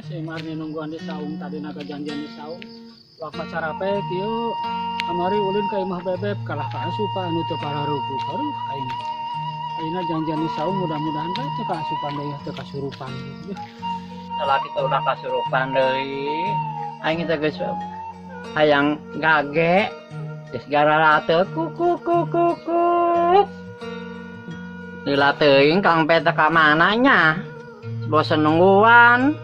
Si Marni nungguan di saung tadi naga janjian di saung. Wak pacar ape kieu kamari ulin ka imah bebeb kalah ka asupan anu teu pararuguh. Aduh aing. Ayeuna janjian di saung mudah-mudahan bae teu kaasupan deui teu kasurupan gitu. Salaki teh ulah kasurupan deui. Aing teh geus hayang gage geus gararate kuku kuku kuk. Lila teuing Kang Pe teh ka mana nya? Bosen nungguan.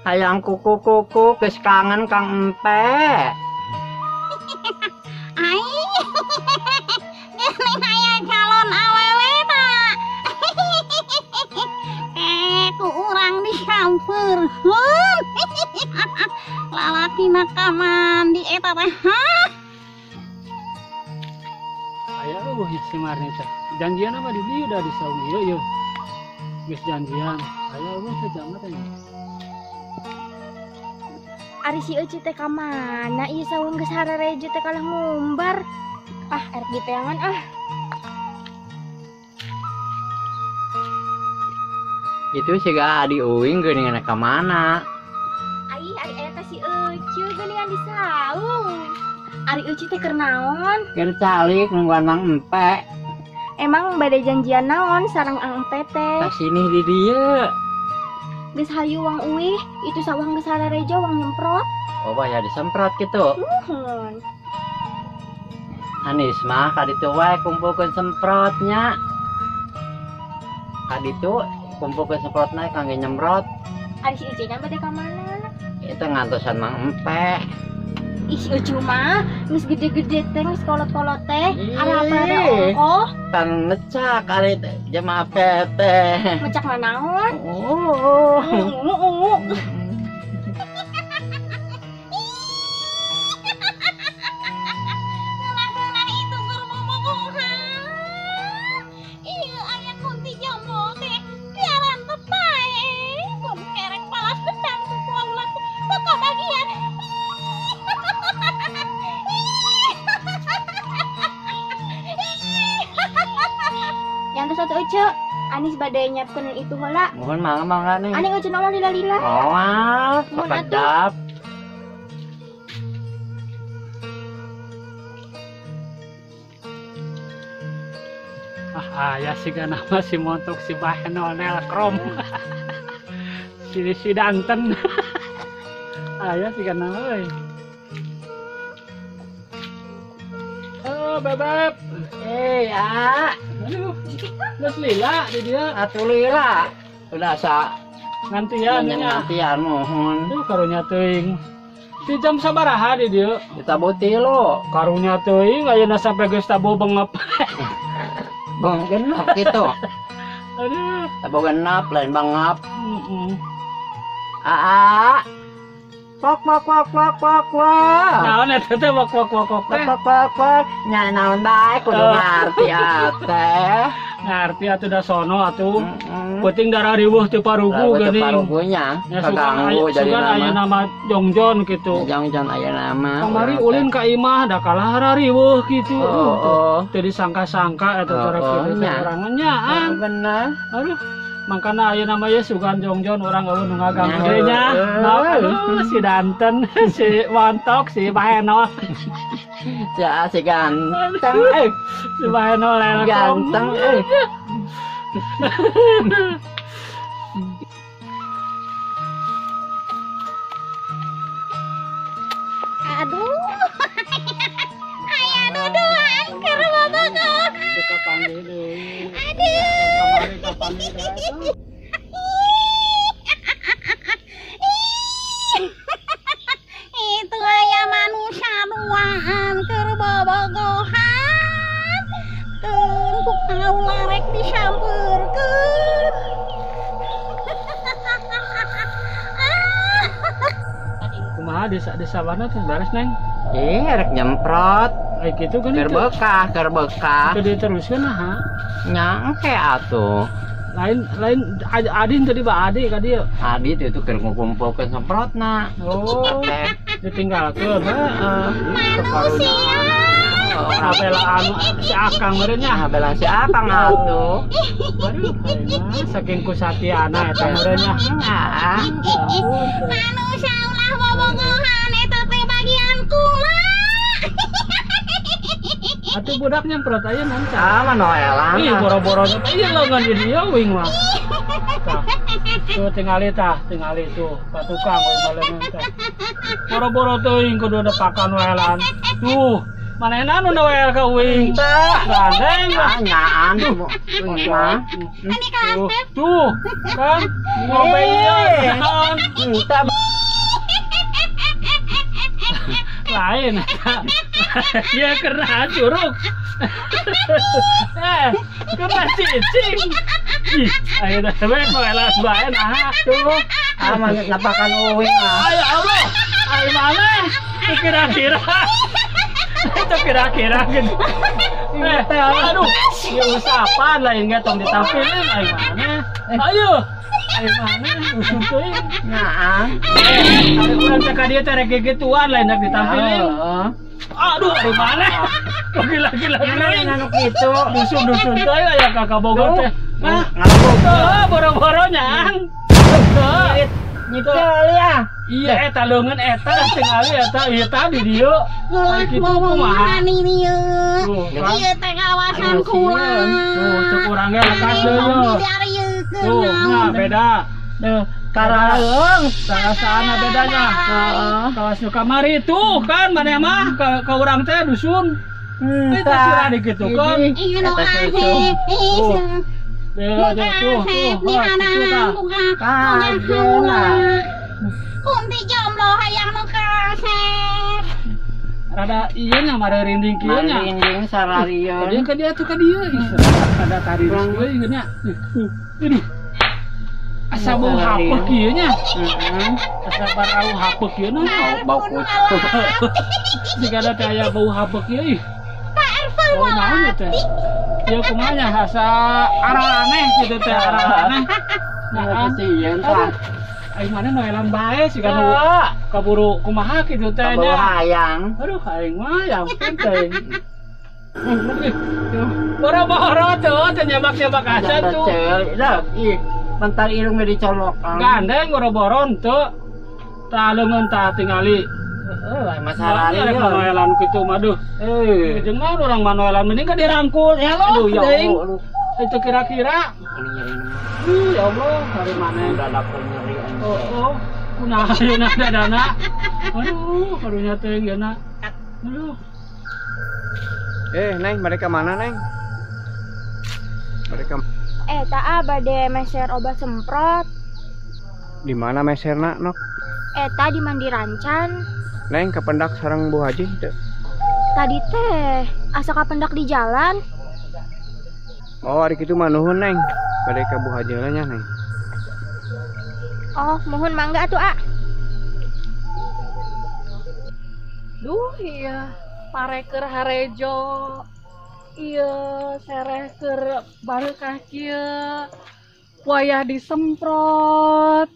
Hayang kuku kuku geus kangen Kang Empe. Ai. Geuning aya calon awewe ta. Ku urang disampeurkeun. Lalakina ka mandi eta teh. Hah? Aya eueuh si Marni teh. Janjian apa di dieu da di saung ieu ieu. Geus janjian. Aya eueuh teh jamna teh. Ari si Euci teh ka mana? Ieu saung geus hararejo teh kalah ngumbar. Ah, erek diteangan ah. Itu siga adi uing geuningan ka mana? Ai, ari eta si Euci geuningan di saung. Ari Euci teh keur naon? Keur calik nungguan Mang Empe. Emang bade janjian naon sareng Ang Empe teh? Tah sini di dieu. Geus hayu wang uih, itu sawah geus hararejo wang nyemprot. Oh, bah ya disemprot gitu. Nuhun. Anis mah ka ditu wae kumpulkeun semprotnya. Ka ditu kumpulkeun semprotna kangge nyemprot. Ari si Uci nya bade ka mana? Itu ngantosan Mang Empe. Ih, si Uci mah geus gede-gede teh, geus kolot-kolot teh. Ari apa ada ongkoh? Tan ngecak ari teh jemaah teh. Ngecak mah naon? Oh. Ungu. Ngeunah itu keur bobogohan. Ieu aya kunti jomblo teh biaran teu pae. Mun kerek balas dendam ku kaula teh teu kabagian. Yang satu Uce, Anis badai nyiapkeun itu heula. Mohon mangga mangga nih. Ani Uce naon lila-lila. Oh, Mohon atuh. sakedap. Ah, aya siga nama si montok si Bahenol Nelkrom. Si Danten. Aya siga nama euy. Oh, bebeb. Eh, ya. Aduh. Geus lila di dieu. Atuh lila. Udah sa ngantian nya. Ngantian mohon. Aduh karunya teuing. Di jam sabaraha di dieu? Ditabuh tilu. Karunya teuing ayeuna sampe geus tabuh bengep. Bang genap gitu. Aduh. Tabuh genap lain bengep. Aa. Wak wak wak wak wak wak. Naon eta teh wak wak wak wak teh? Wak wak wak. Nya naon bae kudu ngarti atuh. Ngarti atuh da sono atuh. Penting darah riweuh teu parugu geuning. Teu parugunya. Kaganggu jadi nama. Sugan aya nama Jongjon gitu. Jongjon aya nama. Kamari ulin ka imah da kalah riweuh gitu. Teu disangka-sangka eta cara kitu teh urang nyaan. Bener. Aduh. Makana aya nama ye sugan Jongjon urang eueuh nu ngaganggu deui nya. Aduh si Danten, si Montok, si Bahenol. Ya si ganteng euy. Si Bahenol lelekong. Ganteng euy. Aduh. Aya duduan keur bobogohan. Teu kapanggih deui. Aduh. Kamari kapanggih deui. Itu aya manusia duaan keur bobogohan. Keun ku kaula rek disampeurkeun. Kumaha desa mana teh beres Neng? Ih, rek nyemprot. Ai kitu geuning. Keur bekah. Teu diteruskeun naha? Nya engke atuh. Lain lain Adi tadi ba Adi ka dieu. Adi teh itu keur ngumpulkeun semprotna. Oh, ditinggalkeun. Heeh. Manusia. Ngabelaan si Akang meureun nya. Ngabelaan si Akang atuh. Aduh, aing mah saking kusatiana eta meureun nya. Manusia ulah bobogohan eta teh bagian kula. Atuh budak nyemprot ayeuna nanti. Ah, manoelan. Ih, boro-boro teh ieu leungeun di dieu wing mah. Tah. Tuh tingali tah, tingali tuh, ka tukang we maleungeun teh. Boro-boro teuing kudu nepakan welan. Tuh, manehna nu nawel ka uing. Gandeng lah nyaan uing mah. Ini ka Asep. Tuh, kan ngombe ieu naon. Entah. Lain. Ya kena curug. Kena cicing. Ih, ayo dah we moelan bae nah. Tuh, aman napakan uing ah. Ayo Allah. Ayo mana? Kira-kira. Itu kira-kira gitu. Aduh, ya usapan lain ge tong ditampilin ayo mana? Ayo. Ayo mana? Usum teuing. Nah. Ari urang teh ka dieu teh rek gituan lain rek ditampilin. Aduh, ari mana? Kok gila-gila teuing. Anu kitu. Dusun-dusun teh aya ka Bogor teh. Hah? Ngalebog. Boro-boro nyang. Nyekel ya. Iya eta leungeun eta tingali eta ieu tadi dieu. Ulah kumaha ieu. Ieu teh kawasan kula. Tuh cek urang ge lekas deui. Tuh, nah beda. Duh, karaeung saana bedanya. Heeh. Kawas nu kamari tuh kan maneh mah ka urang teh dusun. Eta sirah dikitu kan. Ieu nu asep. Tuh. Beda tuh, tuh, tuh, Kunti jomblo hayang nu kasep. Rada ieu nya marerinding kieu nya. Marinding sararieun. Dia ka dia tuh ka dieu. Rada tariris we nya. Aduh. Asa bau hapeuk kieu nya. Heeh. Asa barau hapeuk kieu na. Bau kucing. Jika ada teh aya bau hapeuk kieu ih. Pak Bau naon teh? Ya kumaha nya asa araraneh kitu teh araraneh. Nah, sieun tah. Aing mana noelan bae siga nu kaburu kumaha kitu teh nya. Kaburu hayang. Aduh aing mah ya ampun teh. Boro-boro tuh teh nyabak-nyabak asa tuh. Dah, ih, bentar irungna dicolokan. Gandeng boro-boro henteu. Tah leungeun tah tingali. Heeh, masalah ieu manoelan kitu mah duh. Jeung naon urang manoelan mending ka dirangkul. Ya aduh ya teuing. Allah. Itu kira-kira. Ih, ya Allah, hari mana dadaku nyeri. Oh, oh. Kunaha ayeuna dadana. Aduh, karunya teuing yeuna. Aduh. Neng, mereka mana, Neng? Mereka Eta bade meser obat semprot. Di mana meserna, Nok? Eta di Mandi Rancan. Neng, kapendak sareng Bu Haji teu? Tadi teh asa kapendak di jalan. Oh, ari kitu mah nuhun, Neng. Bade ka Bu Haji heula nya, Neng. Oh, muhun mangga atuh, A. Duh, iya. Pare keur harejo. Iya, sereh keur bareukah kieu. Wayah disemprot.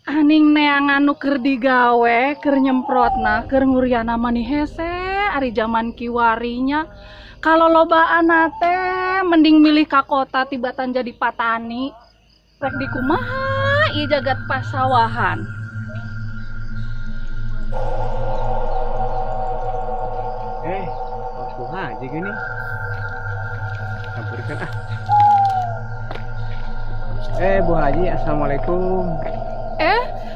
Aning neangan nu keur digawe, keur nyemprotna, keur nguriana mani hese ari jaman kiwarinya. Kalau lobaan teh mending milih ka kota tibatan jadi patani. Rek dikumaha ieu jagat pasawahan. Pas Bu Haji gini. Campurkan ah. Bu Haji, assalamualaikum.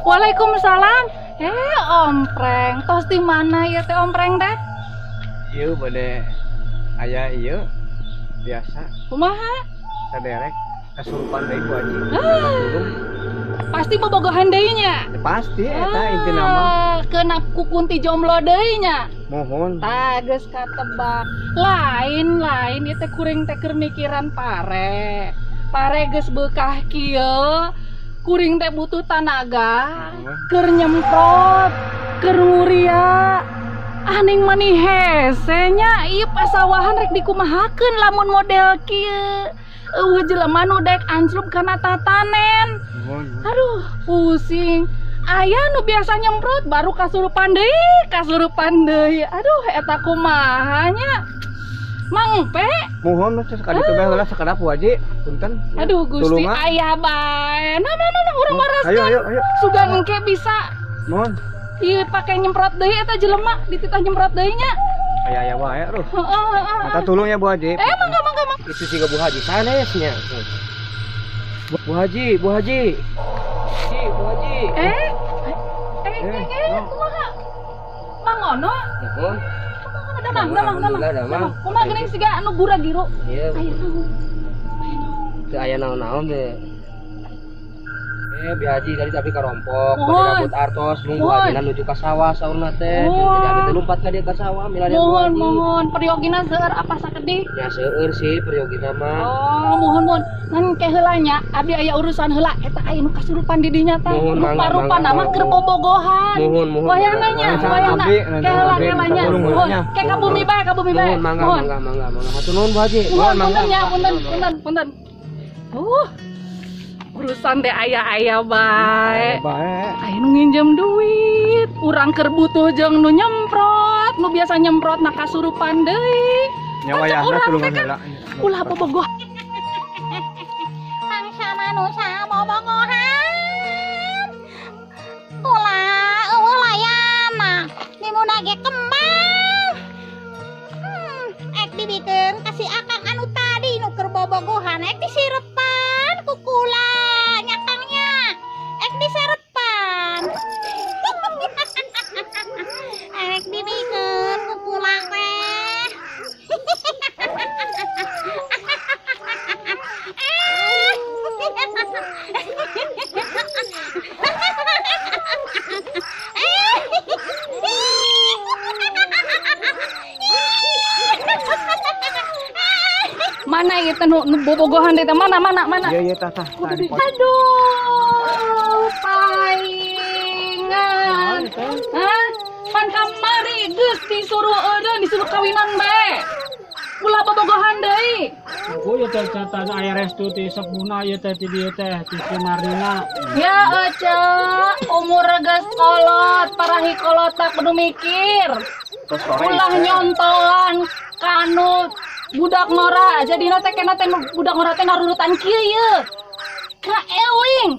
Waalaikumsalam. Ompreng, tos di mana ya teh ompreng teh? Ieu bade aya ieu biasa. Kumaha? Saderek kasurupan deui Bu Haji. Pasti bobogohan deui nya. Ya, pasti eta intina mah. Kena ku kunti jomblo deui nya. Mohon. Tah geus katebak. Lain-lain ieu teh kuring teh keur mikiran pare. Pare geus beukah kieu. Kuring teh butuh tanaga, keur nyemprot, keur nguria. Aning mani hese nya ieu pasawahan rek dikumahakeun lamun model kieu. Eueuh jelema nu dek anclup kana tatanen. Aduh, pusing. Aya nu biasa nyemprot baru kasurupan deui. Aduh eta kumaha nya. Mang Pe. Muhun sekali teh heula sakedap Bu Haji, punten. Aduh Gusti aya bae. Nah nah urang waraskeun. Ayo ayo ayo. Sugan engke bisa. Muhun. Ieu pake nyemprot deui eta jelema dititah nyemprot deui nya. Aya aya wae aduh. Heeh heeh. Mata tulung ya Bu Haji. Mangga mangga mangga. Itu sih Bu Haji sanes nya. Bu Haji, Bu Haji. Bu Haji. Kumaha? Mang Ono? Muhun. Damang. Kumaha geuning siga anu gura-giru. Ieu. Aya naon? Teu aya naon-naon teh. Bi Haji tadi tapi karompok, bade rambut artos, mung Bu Haji nuju ka sawah saurna teh. Jadi abi teh lumpat ka dieu ka sawah milarian Bu Haji. Muhun, peryogina seueur apa sakedih? Ya seueur sih peryogina mah. Oh, muhun. Ngan ke heula nya, abdi aya urusan heula eta aya nu kasurupan di dinya tah. Rupa-rupa nama keur bobogohan. Muhun, muhun. Wayahna nya, wayahna. Ke heula nya. Muhun. Ke ka bumi bae, ka bumi bae. Muhun, mangga mangga mangga. Hatur nuhun Bu Haji. Muhun, punten nya, punten. Urusan teh aya-aya bae. Aya nu nginjem duit, urang keur butuh jeung nu nyemprot, nu biasa nyemprot na kasurupan deui. Nya wayahna tulungan heula. Ulah bobogoh. Bangsa manusia bobogohan. Ulah eueuh layana, nimuna ge kembang. Ek dibikeun ka si akang anu tadi nu keur bobogohan, ek disirepan ku kula nyakangnya. Ek diserepan. Ek dibikeun ku kula teh. Mana ieu teh nu bobogohan teh mana mana mana? Iya iya tah tah. Aduh, paingan. Hah? Pan kamari geus disuruh eureun disuruh kawinan bae. Ulah bobogohan deui. Oh ieu teh catatan aya restu ti sepuhna ieu teh ti dieu teh ti si Marlina. Ya ece, umur geus kolot, parahi kolot tak kudu mikir. Ulah nyontoan kanu budak ngora, jadina teh kena teh budak ngora teh ngarurutan kieu ye. Ka eling.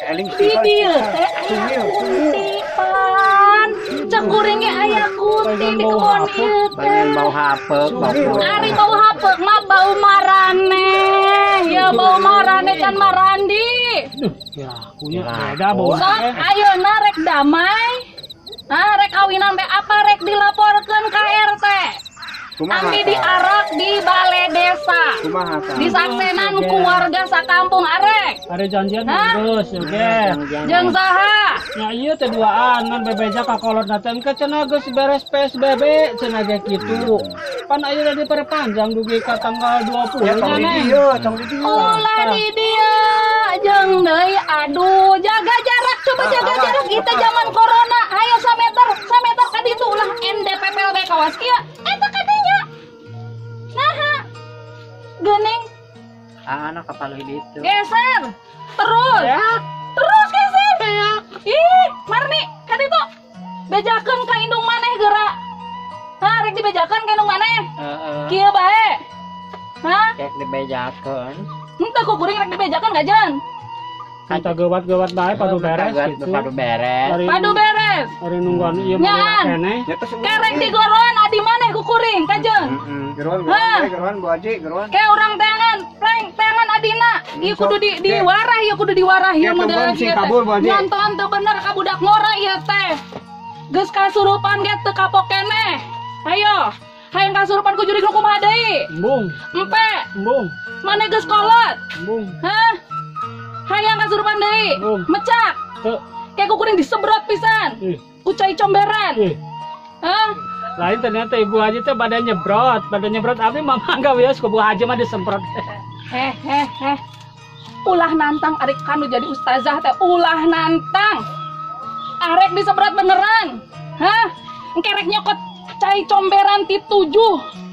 Eling di dieu teh aya kunti pan. Cek kuring ge aya kunti di kebon ieu teh. Pengen bau hapeuk, bau. Ari bau hapeuk mah bau maraneh. Ya bau maraneh can marandi. Duh, ya kunya beda bau. Sok ayeuna rek damai. Ah rek kawinan be apa rek dilaporkeun ka RT. Ami diarak di balai desa. Disaksenan ku warga sakampung arek. Are janjian geus oge. Jeung saha? Nya ieu teh duaan ngan bebeja ka kolotna teh engke cenah geus beres PSBB cenah ge kitu. Pan ayeuna diperpanjang dugi ka tanggal 20 nya neng. Ieu tong di dieu. Ulah di dieu jeung deui aduh jaga jarak coba jaga jarak kita zaman corona. Ayo sameter sameter ka ditu ulah NDPPLB kawas kieu. Eta ka dinya. Naha. Geuning. Anak kapaluh ditu. Geser. Terus. Ya. Terus geser. Ya. Ih, Marni, ka ditu. Bejakeun ka indung maneh geura. Hah, rek dibejakeun ka indung maneh? Heeh. Kieu bae. Hah? Rek dibejakeun. Henteu ku kuring rek dibejakeun gajan. Kita gewat-gewat bae padu beres gitu. Padu beres. Padu beres. Ari nungguan ieu mah keneh. Kerek digoroan adi maneh ku kuring kajeun. Heeh. Geroan geroan Bu Haji, geroan. Ke urang teangan, pleng teangan adina. Ieu kudu di diwarah, ieu kudu diwarah ieu model ieu teh. Nonton teu bener ka budak ngora ieu teh. Geus kasurupan ge teu kapok keneh. Ayo, hayang kasurupan ku jurig nu kumaha deui? Embung. Empe. Embung. Maneh geus kolot? Embung. Hah? Hayang kasurupan deui. Mecak. Teu. Kayak kuring disebrot pisan. Ucai comberan. Hah? Lain ternyata Ibu Haji teh badan nyebrot abdi mah mangga wios ku Bu Haji mah disemprot. Heh heh heh. Ulah nantang arek kanu jadi ustazah teh ulah nantang. Arek disemprot beneran. Hah? Engke rek nyokot Cai comberan ti 7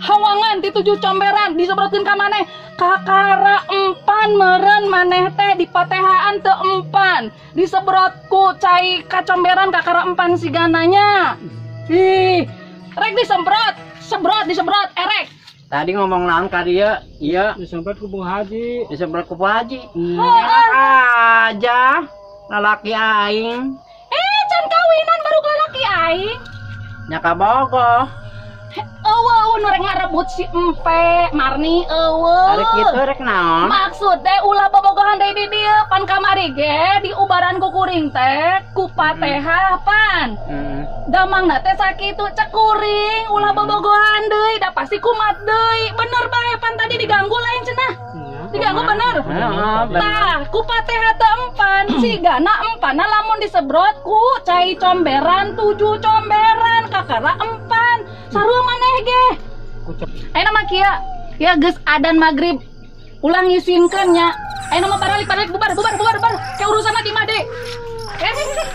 hawangan ti 7 comberan disemprotkeun ka maneh. Kakara empan meureun maneh teh dipatehaan teu empan. Disemprot ku cai kacomberan kakara empan sigananya. Ih, rek disemprot, semprot disemprot erek. Tadi ngomong naon ka dieu? Iya, disemprot ku Bu Haji. Disemprot ku Bu Haji. Aja lalaki aing. Can kawinan baru lalaki aing. Nya kabogoh. Eueuh nu rek ngarebut si empe, Marni eueuh. Arek kitu rek naon? Maksud teh ulah bobogohan deui di dieu, pan kamari ge di ubaran ku kuring teh ku pateha pan. Damangna teh sakitu cek kuring ulah bobogohan deui, da pasti kumat deui. Bener bae pan tadi diganggu lain cenah. Diganggu bener. Tah, ku pateha teh empan, sigana empana lamun disebrot ku cai comberan 7 comberan kakara empan. Sarua maneh ge. Ayeuna mah kieu, ya geus adan magrib. Ulah ngisinkeun nya. Ayeuna mah baralik baralik bubar bubar bubar bubar. Ke urusanna di made.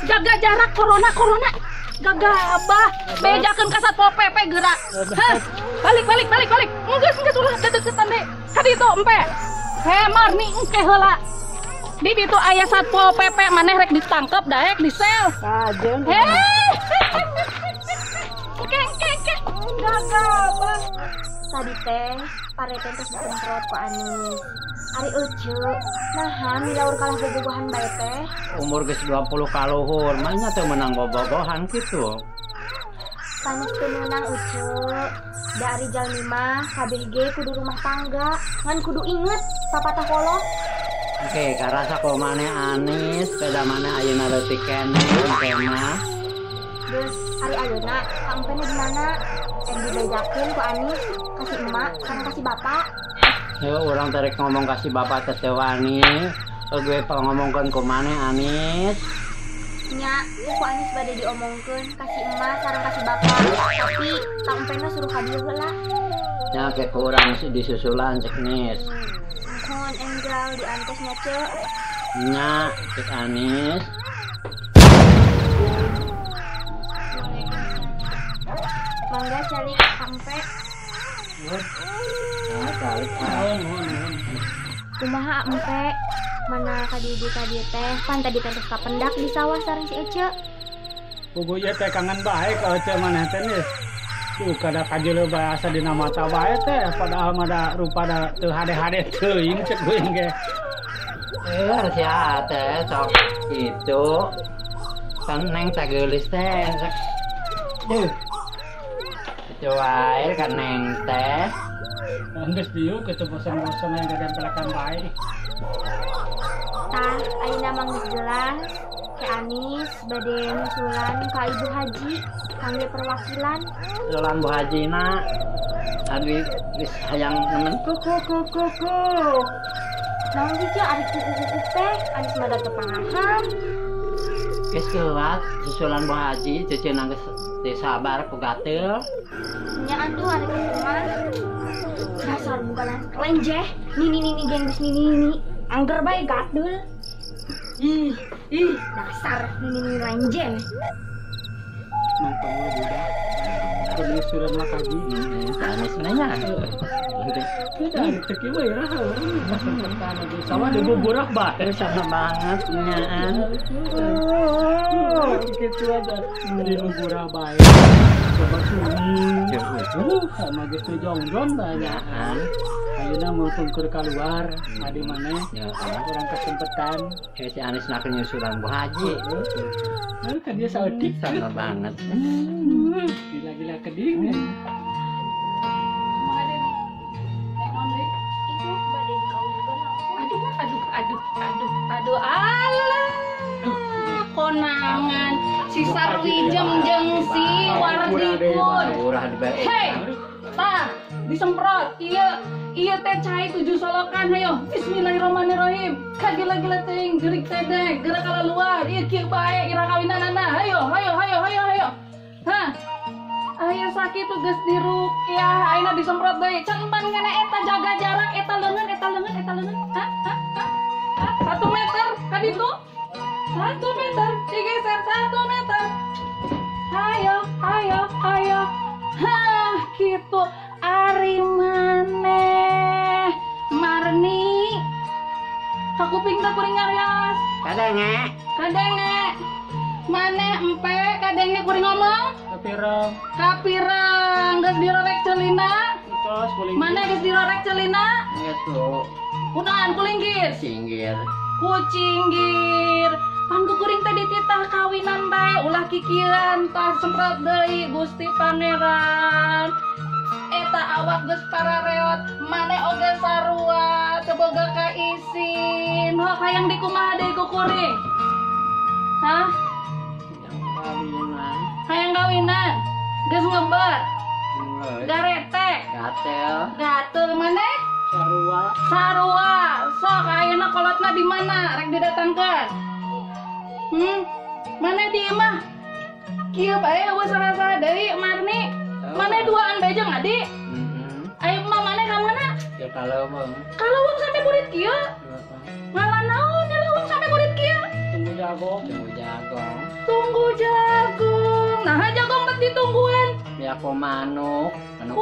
Jaga jarak corona corona. Gagabah bejakeun ka Satpol PP geura. Hah, balik balik balik balik. Geus geus ulah dedeketan deui. Ka ditu empe. He Marni engke heula. Di ditu aya Satpol PP maneh rek ditangkep daek di sel. Kajeun. Heh. Engke engke engke. Gagabah. Tadi teh parete teh disemprot ku Anis. Ari Ece, naha milaur kalah bobogohan bae teh. Umur geus 20 kaluhur, mah nya teu meunang bobogohan kitu. Sanes teu meunang Ece. Da ari jalmi mah kabeh ge kudu rumah tangga, ngan kudu inget papatah kolot. Oke, karasa ku maneh Anis, beda maneh ayeuna leutik keneh engke mah. Geus ari ayeuna ka empe di mana? Dibejakeun ku Anis, kasih emak sareng kasih bapak. Heuh, urang teh rek ngomong kasih bapak teh teu wani. Gue ngomongkeun ku maneh Anis. Nya, ku Anis bade diomongkeun kasih emak sareng kasih bapak, tapi ka empena suruh ka dieu heula. Nya ke ku urang disusulan cek Nis. Mohon enggal diantos nya ceu. Nya cek Anis. Mangga calik sampe. Nah, calik. Kumaha empe? Mana ka dieu teh? Pan tadi teh kapendak di sawah sareng si Ece. Puguh ieu teh kangen bae ka Ece maneh teh nih. Tuh kada kajeuleuh bae asa dina mata bae teh padahal mah da rupa da teu hade-hade teuing cek kuring ge. Sia teh sok kitu. Kan neng teh geulis teh. Duh. Itu wae kan neng teh. Geus dieu kitu bosan-bosan yang gadempelakan bae. Tah, ayeuna mah geus jelas ke Anis bade nyusulan ka Ibu Haji kangge perwakilan. Nyusulan Bu Haji na. Abi geus hayang nemen kuk kuk kuk kuk. Naon sih ceu ari kuk kuk kuk teh? Anis mah da teu paham. Geus lewat susulan Bu Haji ceceuna geus teu sabar ku gatel. Nya atuh ari kitu mah. Dasar bukan lenjeh. Nini nini geng geus nini nini. Angger bae gatel. Ih, ih, dasar nini nini lenjeh. Nonton we budak. Kudu suran lah kaji. Anis nanya. Tidak, teu kieu we iraha urang. Sawah dibuburak bae. Sama banget nyaan. Kitu aja dibuburak bae. Coba sunyi. Sama geus teu jongjon bae nyaan. Ayeuna mumpung keur kaluar, adi maneh urang kesempetan. Si Anis nak nyusulan Bu Haji. Heuh, kan dia saeutik sama banget. Gila-gila keding. Aduh, aduh, aduh, aduh, aduh, alah, konangan si Sarwijem jeung si Wardipun. Hei, tah, disemprot, iya, iya teh cai 7 solokan, hayo, bismillahirrahmanirrahim, kagila-gila teuing, gerik tedek, gerak kala luar, iya kieu bae, ira kawinanana, hayo, hayo, hayo, hayo, hayo, hah. Aya sakit tuh geus diruqyah, ayeuna disemprot deui. Can pan kana eta jaga jarak, eta leungeun, eta leungeun, eta leungeun. Hah? Hah? Hah? 1 meter ka ditu. 1 meter digeser 1 meter. Hayo, hayo, hayo. Maneh empe kadenge kuring ngomong? Kapirang. Kapirang geus dirorek celina? Entos kulinggir. Maneh geus dirorek celina? Geus ku. Kunaon kulinggir? Cinggir. Kucinggir. Pan ku kuring teh dititah kawinan bae ulah kikieuan tah semprot deui Gusti Pangeran. Eta awak geus parareot, maneh oge sarua teu boga kaisin. Hok hayang dikumaha deui ku kuring? Hah? Kawinan. Hayang kawinan. Geus ngebar. Garetek. Gatel. Gatel maneh? Sarua. Sarua. Sok ayeuna kolotna di mana? Rek didatangkeun. Mana di imah? Kieu bae eueuh saha-saha deui Marni. Mana duaan bae jeung adik? Ayo emak mana ka mana? Ya ka leuweung. Ka leuweung sampe burit kieu? Ngala naon ka leuweung sampe burit kieu? Tunggu jagung. Tunggu jagung. Tunggu jagung. Nah, jagung bet ditungguan. Ya ku manuk. Manuk.